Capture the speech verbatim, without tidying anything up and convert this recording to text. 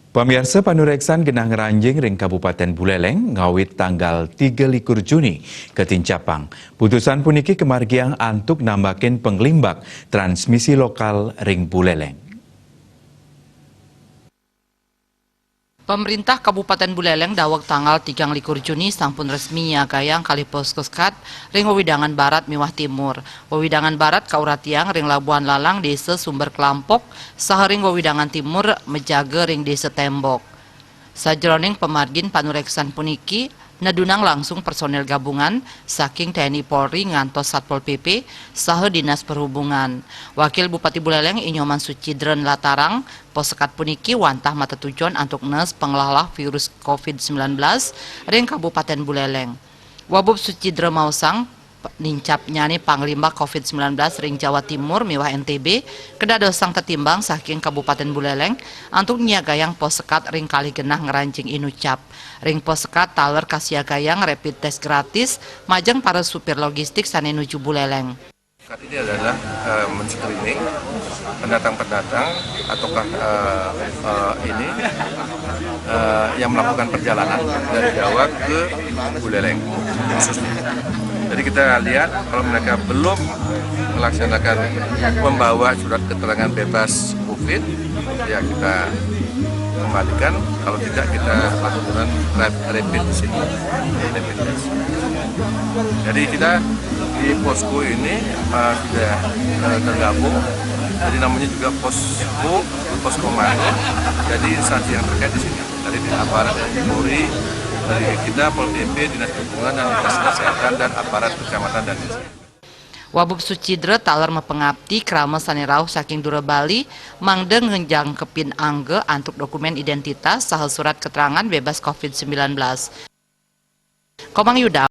Pamiarsa, panureksan genah ngranjing ring Kabupaten Buleleng ngawit tanggal tiga likur Juni katincapang. Putusan puniki kamargiang antuk nambakin panglimbak transmisi lokal ring Buleleng. Pemerintah Kabupaten Buleleng daweg tanggal tigang likur Juni sampun resmi nyiagayang kalih poskeskat ring wewidangan barat miwah timur. Wewidangan barat kauratiang ring Labuhan Lalang, Desa Sumber Kelampok, saha ring wewidangan timur Mejaga ring Desa Tembok. Sajeroning pamargin panureksan puniki, nedunang langsung personil gabungan saking T N I Polri ngantos Satpol P P saha Dinas Perhubungan. Wakil Bupati Buleleng I Nyoman Sucidra nlatarang, posekat puniki wantah matetujon antuk nes panglalah virus covid sembilan belas ring Kabupaten Buleleng. Wabub Sucidra maosang, nincapnyane panglimbak covid sembilan belas ring Jawa Timur miwah N T B kadadosang tetimbang saking Kabupaten Buleleng antuk nyiagayang posekat ring kalih genah ngranjing inucap. Ring posekat taler kasiagayang rapid test gratis majeng para supir logistik sane nuju Buleleng. Ini adalah eh, men-screening pendatang-pendatang ataukah eh, eh, ini eh, yang melakukan perjalanan dari Jawa ke Buleleng khususnya. Jadi kita lihat kalau mereka belum melaksanakan membawa surat keterangan bebas covid, ya kita kembalikan. Kalau tidak kita lakukan rap- rapid di sini, rapid test. Jadi kita di posko ini eh, sudah eh, tergabung. Jadi namanya juga posko, pos komando. Jadi instansi yang terkait di sini dari aparat Polri, dari kita Pol P P, Dinas Perhubungan dan Dinas Kesehatan dan aparat kecamatan dan desa. Wabub Sucidra taler mapangapti krama sane rauh saking dura Bali mangda ngejangkepin angga antuk dokumen identitas saha surat keterangan bebas covid sembilan belas. Komang Yuda.